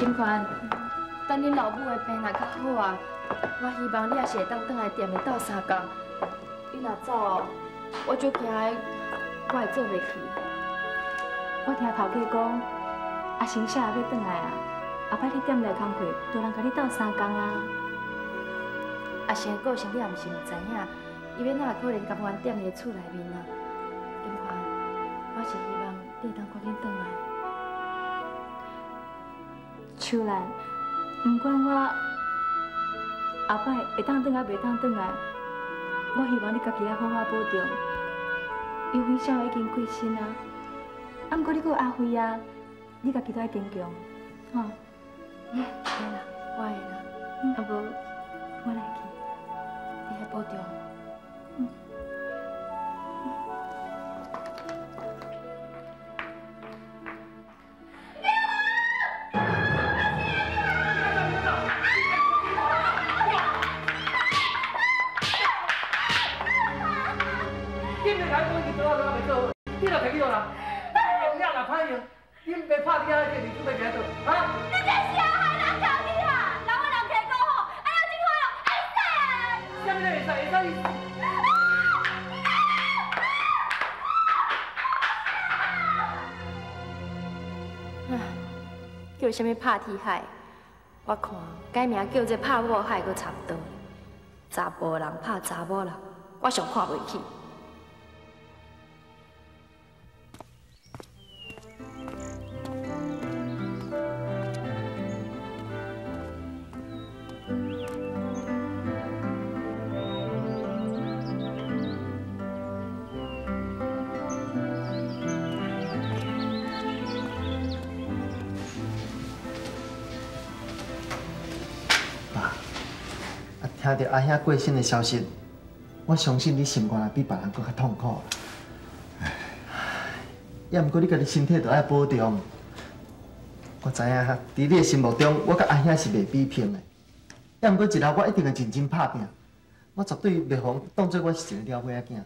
金宽，等恁老母的病若较好啊，我希望你也是会当转来店里斗相共。你若走哦，我足惊的，我会做袂去。我听头家讲，阿成写要转来啊，后摆你店内工课，多人共你斗相共啊。阿成的个性你也毋是毋知影，伊欲哪会可能甘愿踮伫厝内面啊？金宽，我是希望你会当赶紧转来。秋兰，不管我后摆会当转来袂当转来，我希望你家己爱好好保重。尤非少已经过身啊，啊，毋过你阁有阿辉啊，你家己都爱坚强，吼。会啦，我会啦。啊无，我来去，你爱保重。叫啥物拍铁海？我看改名叫做拍某海，阁差不多。查埔人拍查某人，我上看袂起。听到阿兄过身的消息，我相信你心肝也比别人阁较痛苦。也毋过你家己身体著爱保重。我知影，伫你的心目中，我佮阿兄是袂比拼的。也毋过日后我一定会认真拍拼，我绝对袂予当作我是一个了尾仔囝。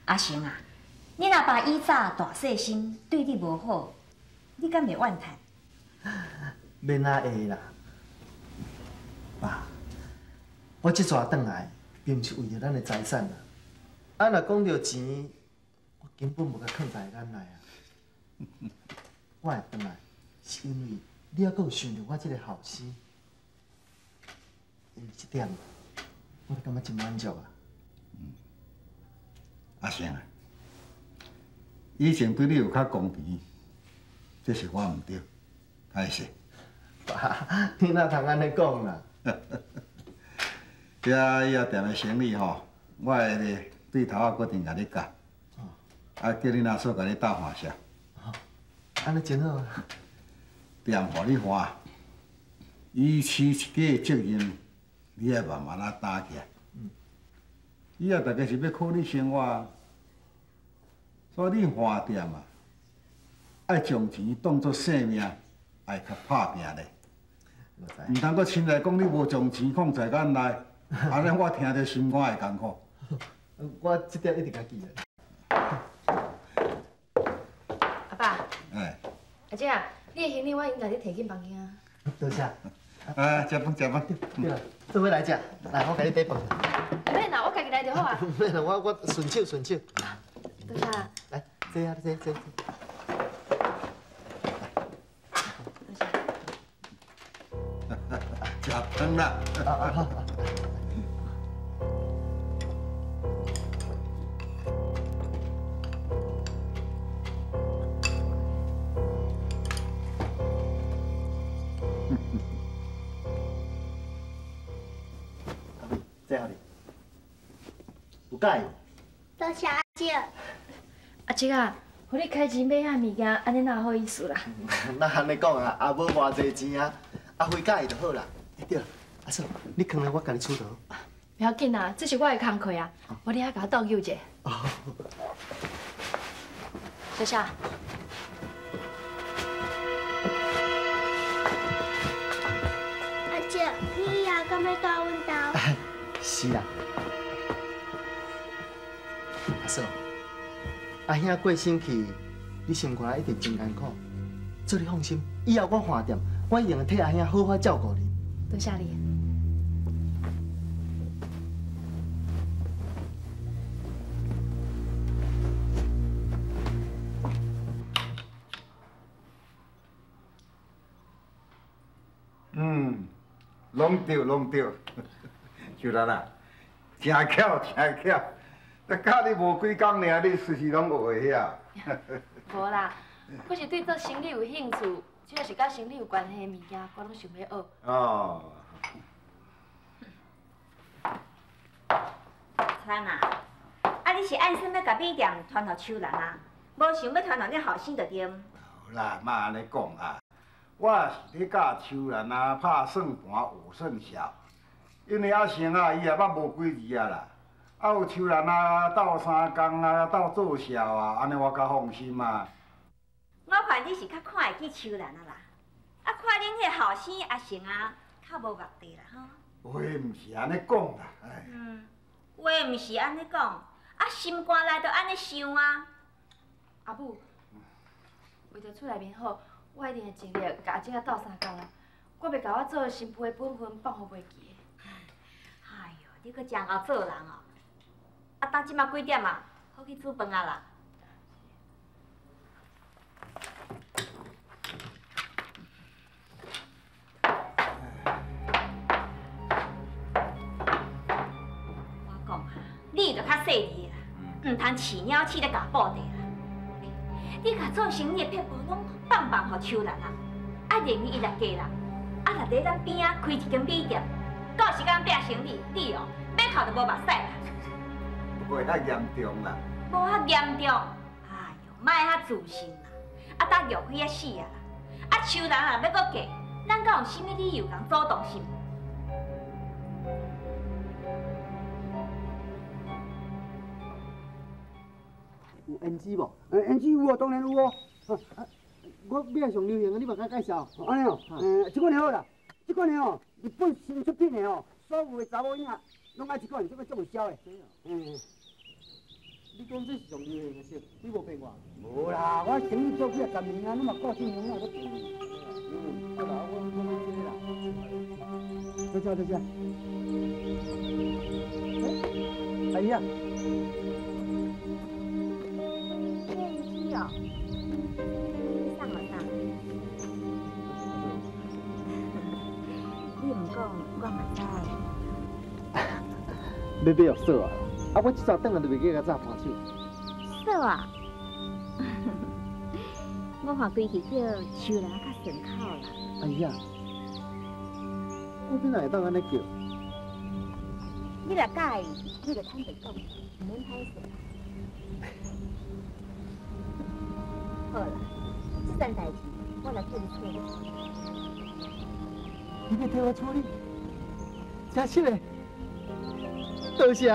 阿成啊，你阿爸以早大细心对你无好，你敢袂怨叹？免哪会啦，爸。我这逝转来，并毋是为著咱的财产啦。啊，若讲著钱，我根本无共囥在眼内啊。我会转来，是因为你犹阁有想著我这个后生。因为这点，我就感觉真满足啊。阿成啊，以前对你有较公平，这是我毋对，歹势。爸，你哪通按呢讲啦？对啊，以后店的生意吼，我会对头仔决定共你教，啊，叫恁阿嫂共你斗换下。按呢真好啊。店予你换，伊饲一家的责任，你爱慢慢仔担起来。以后大家是欲靠你生活，所以你换店啊，爱将钱当作性命，爱较拍拚咧。毋通阁凊彩讲你无将钱放在眼内。按呢，我听著心肝会艰苦。我这点一定共记得。阿爸。哎。阿姐啊，你的行李我已经共你提进房间啊。多谢。哎，食饭食饭。对啦，做伙来食。来，我共你缀饭。免啦，我家己来就好啊。免啦，我顺手顺手。多谢。来，坐啊，坐坐。多谢。食饭啦。好。多谢阿叔。阿叔啊，予你开钱买遐物件，按呢哪好意思啦？哪按呢讲啊？也无偌济钱啊，阿辉佮意就好啦。对啦，阿嫂，你囥咧，我共你取就好。袂要紧啦，这是我的工课啊，无你遐共我倒救者。多谢。阿叔，你以后敢欲蹛阮兜？是啦。阿嫂，阿兄过身去，你心肝一定真艰苦。做你放心，以后我换店，我一定会替阿兄好好照顾你。多谢你。嗯，拢对，拢对。秀兰啊，真巧，真巧。教你无几工尔，你随时拢学会晓。无啦，我是对做生理有兴趣，只要是佮生理有关系的物件，我拢想欲学。哦。川啊，啊你是按算欲共米店传予秋兰啊？无想欲传予恁后生就对。无啦，莫按呢讲啊，我是咧教秋兰啊，拍算盘学算数，因为阿成啊，伊也捌无几字啊啦。啊，有秋兰啊，斗相共啊，斗做痟啊，按呢我较放心啊。我看你是较看会起秋兰啊啦，啊看恁彼个后生阿成啊，较无目地啦吼。话毋是按呢讲啦，哎。嗯，话毋是按呢讲，啊心肝内就按呢想啊。阿母，为著厝内面好，我一定会尽力共阿叔仔斗相共啦。我袂共我做新妇的本分放予袂记。哎哟，你阁真𠢕做人哦！啊，当这马几点啊？好去煮饭啊啦。我讲啊，你就较细腻啦，毋通饲鸟鼠咧咬布袋啦。你共做生意的撇步拢放放予秋兰啊，啊任伊来嫁人，啊若伫咱边仔开一间米店，到时间拼生意，你哦欲哭就无目屎啦。无遐严重啦，无遐严重，哎哟，莫遐自信啦，啊，等玉辉仔死啊啦，啊，秋兰若欲阁嫁，咱敢有啥物理由共阻挡是？有胭脂无？胭脂有哦，当然有哦。我买上流行的，你嘛较介绍。按呢哦，这款好啦，这款的哦，日本新出品的哦，所有的查某囡仔拢爱这款，这款足有销的。嗯。你讲这是上流行的色，你无骗我？无啦，我生意做几啊十年啊，你嘛顾正样啊，阁骗你。嗯，好啦，我买这个啦。多谢多谢。欸，阿姨啊。胭脂哦，你送予啥？你毋讲，我嘛知。欲买予嫂啊！啊，我这阵转来就袂记共早盘手。嫂啊！我看规气叫秋兰较顺口啦。阿姨啊，我怎会当按呢叫？你若佮意，你就坦白讲，毋免歹势。好啦，这件代志我来替你处理。你欲替我处理？真实的，多谢。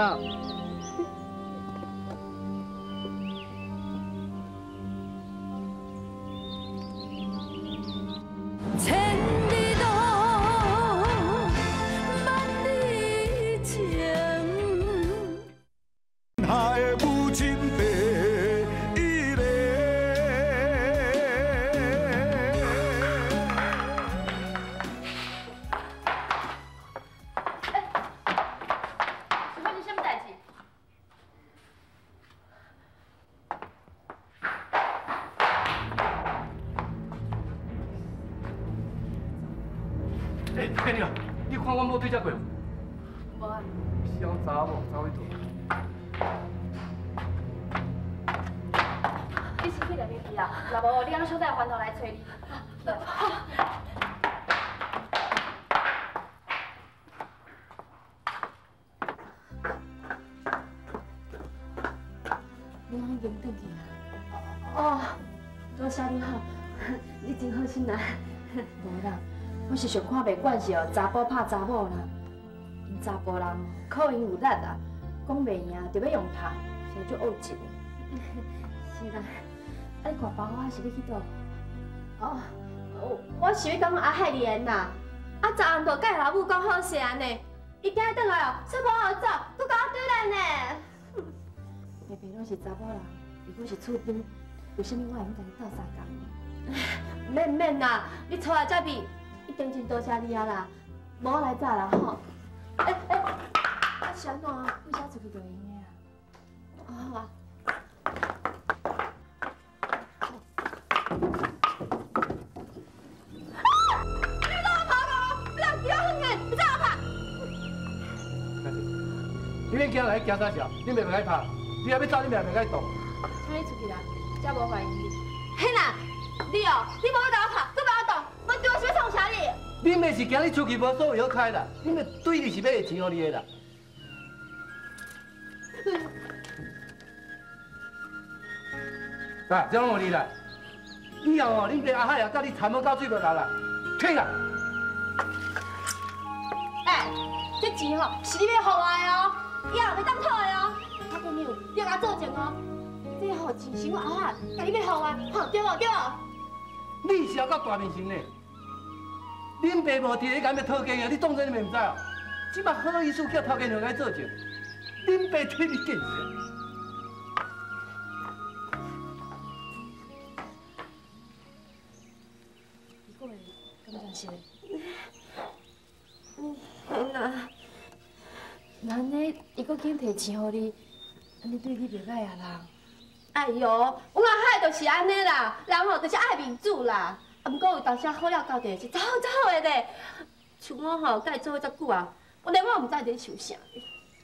是上看袂惯是哦，查埔拍查某啦，𪜶查埔人口音有力啊，讲袂赢就欲用拍，实在足恶质的。是啦，啊你看包我是欲去佗？哦，我是欲讲阿海莲啦，啊昨暗就佮老母讲好势按呢，伊今日转来哦，说无予走，阁共我对来呢。白白拢是查某人，如果是厝边，为啥物我会用共伊斗相共？免免啦，你出来这边。定真多谢你啊啦，无我来早啦吼。欸欸，啊是按怎啊？为啥出去就会用的啊？好啊。你让我跑我，你人丢远的，你再我拍。你免惊来惊啥小？你袂袂拍，你若欲走，你嘛袂使动。请你出去啦，才无怀疑你。嘿啦，你哦，你无欲共我拍，阁欲我动，我对我是欲创啥你？你袂是惊你出去无所谓好开啦，你咪对你是欲下钱予你的啦。啊，这拢予你啦。以后哦，恁爸阿海啊，佮你参谋到水无流啦，退啦。欸，这钱吼是你欲予我的哦，以后袂当讨的哦。我朋友，你要共我作证哦。这吼钱是阮阿海共你欲予我的，吼对无对无？你是要到大面前呢？恁爸无伫咧，敢欲讨价啊？你当真你袂毋知哦？这摆好意思叫头家娘来作证，恁爸替你见识。伊讲的敢真实？天哪！那按呢，伊阁肯提钱予你，按呢对你袂歹啊啦。哎哟，阮阿海就是按呢啦，人吼就是爱面子啦。啊，毋过有当时好了交代是真好真好的咧。像我吼，佮伊做伙遮久啊，我连我毋知伫咧想啥。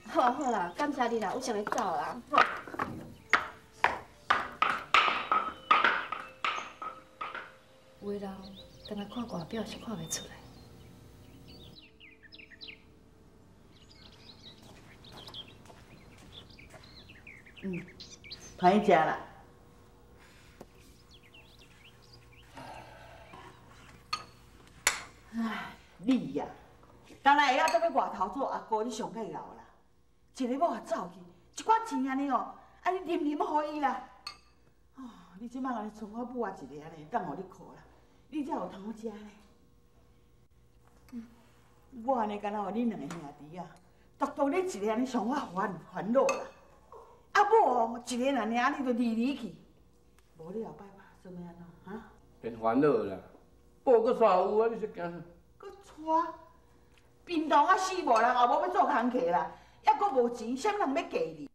好啊好啦，感谢你啦，我先来走啦。吼。有的人，干焦看外表是看袂出来。嗯，团圆食啦。唉，你呀，当来会晓踮咧外头做阿姑，你上盖老啦。一个某也走去，一寡钱按呢哦，按呢淋淋予伊啦。哦，你这摆按呢賰我母仔一个按呢，当予你苦啦，你才有通好食呢。我按呢敢若予恁两个兄弟啊，独独你一个按呢上我烦烦恼啦。啊某哦，一个人尔，你就离离去，无你后摆算欲按怎？哈？免烦恼啦，某阁娶有啊，你是惊啥？阁娶？贫穷啊死无人，后无欲做工课啦，抑阁无钱，啥物人欲嫁你？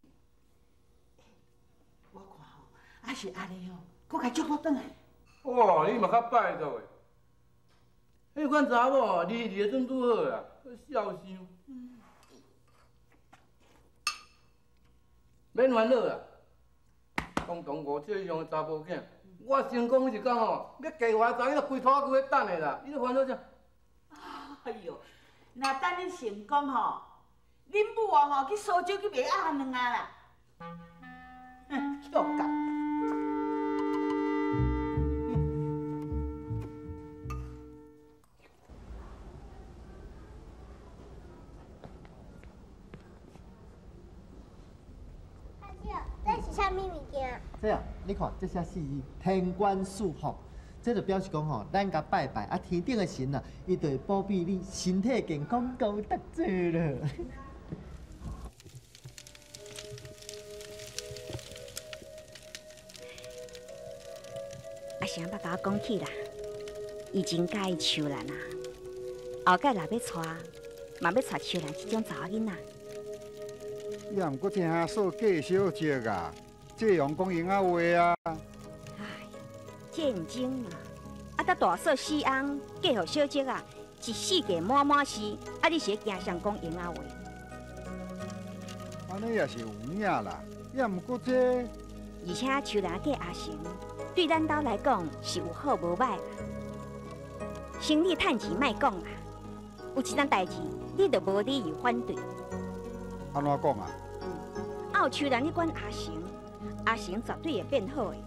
我看吼，还是按呢吼，阁共祝福转来。哇，你嘛较拜托的，彼款查某离离的算拄好啦，阁痟伤。免烦恼啦，堂堂5岁以上的查甫囝，我成功彼一工吼，欲嫁外查囡仔规拖仔久咧等的啦，你咧烦恼啥？哎哟，若等你成功吼，恁母哦吼去苏州去卖鸭卵啊啦，哼，翘角。这啊，你看，这写四字“天官赐福”，这就表示讲吼，咱共拜拜啊，天顶的神啊，伊就会保庇你身体健康，高达济了。阿成捌共我讲起啦，伊真佮意秋兰啊，后盖若欲娶，嘛欲娶秋兰这种查某囡仔。也毋过听说嫁小叔啊。这样讲闲仔话啊！唉，这毋真嘛，啊，搭大嫂死翁嫁予小叔啊，一世界满满是，啊，你是咧惊谁讲闲仔话？按呢也是有影啦，也毋过这……而且秋兰嫁阿成，对咱兜来讲是有好无歹啦。生理趁钱莫讲啦，有一件代志你就无理由反对。按怎讲啊？啊，有秋兰咧管阿成。阿成绝对会变好的，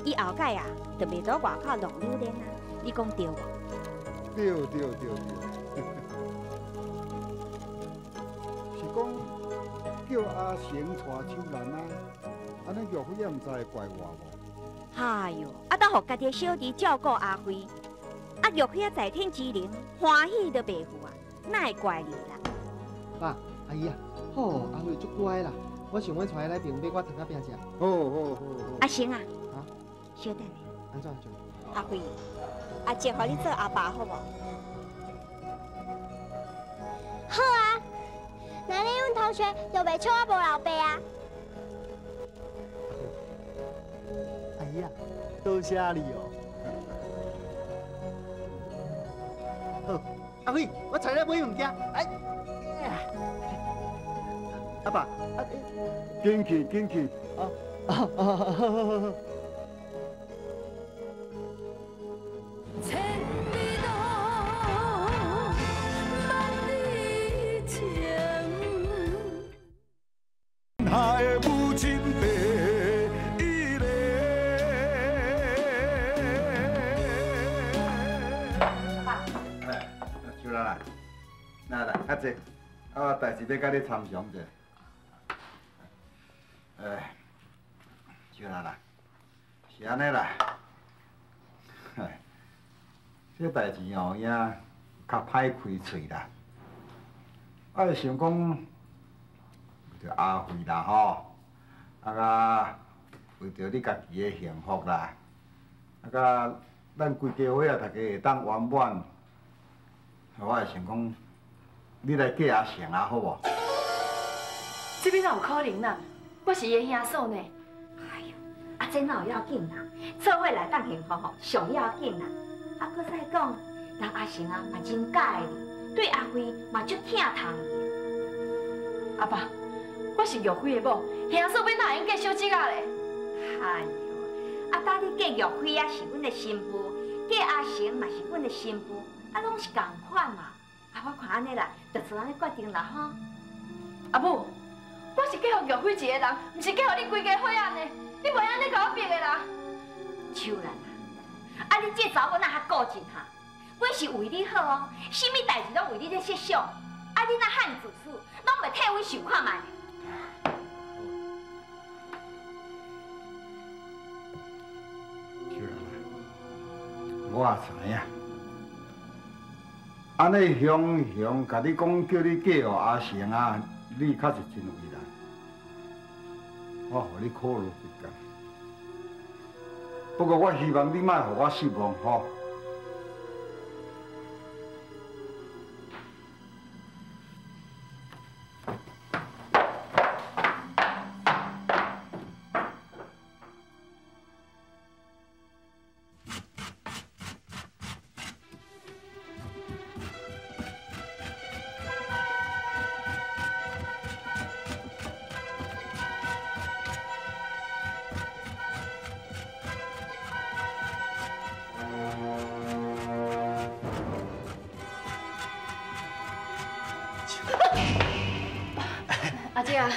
伊后盖啊，就袂佇外口弄榴莲啊，你讲对无？对对对对，是讲叫阿成娶秋兰啊，按呢玉辉也毋知会怪我无？哎哟，啊，当予家己的小弟照顾阿辉，啊，玉辉啊在天之灵欢喜都袂赴啊，哪会怪你啦？爸，阿姨啊，好，阿辉足乖啦。我想阮带伊来边买寡糖仔饼食。好好好好。阿成啊，啊，小等下。按怎做？阿辉，阿叔予你做阿爸好无？好啊，那你阮同學就袂笑我無老爸啊。哎呀，多謝你哦。好，阿輝，我揣你買物件，來。阿爸，啊，緊去，緊去。哦，哦，好好好好。千里路，万里情。下的母亲第一个。爸。哎，秋兰啊，来来，较济，啊，代志欲佮你参详者。哎，秋兰啊，是按呢啦。这代志哦，影较歹开喙啦。我是想讲，为著阿慧啦吼，啊佮为著你家己的幸福啦，啊佮咱规家伙仔大家会当圆满，我会想讲，你来嫁阿成啊，好无？这边哪有可能啦？我是伊的兄嫂呢。哎呦，啊这哪有要紧啦？做伙来当幸福吼，上要紧啦。啊，阁再讲，人阿成啊嘛真佮意你，对阿辉嘛足疼痛伊。阿爸，我是玉辉的某，兄嫂欲哪会用嫁小姐仔咧？哎呦，啊，当你嫁玉辉啊是阮的新妇，嫁阿成嘛是阮的新妇，啊，拢是仝款嘛。啊，我看按呢啦，就做按呢决定啦吼。阿母，我是嫁予玉辉一个人，毋是嫁予你规家伙仔呢。你袂按呢共我逼的啦。秋兰啊，啊你这查某哪较固执哈？阮是为你好哦，啥物代志拢为你咧设想，啊你若遐尔自私，拢袂替阮想看觅。秋兰啊，我也知影，按呢雄雄共你讲叫你嫁予阿成啊，你确实真为难，我予你考虑一工。不过我希望你莫予我失望吼。阿姐啊，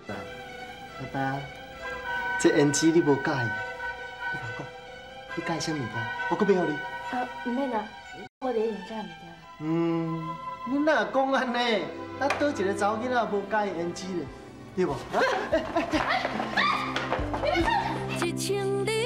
阿爸，这胭脂你无佮意，你共我讲，你佮意啥物件？我阁买予你。啊，毋免啦，我伫咧用这个物件。嗯，你哪讲按呢？啊，佗一个查某囡仔无佮意胭脂咧，对无？一千里。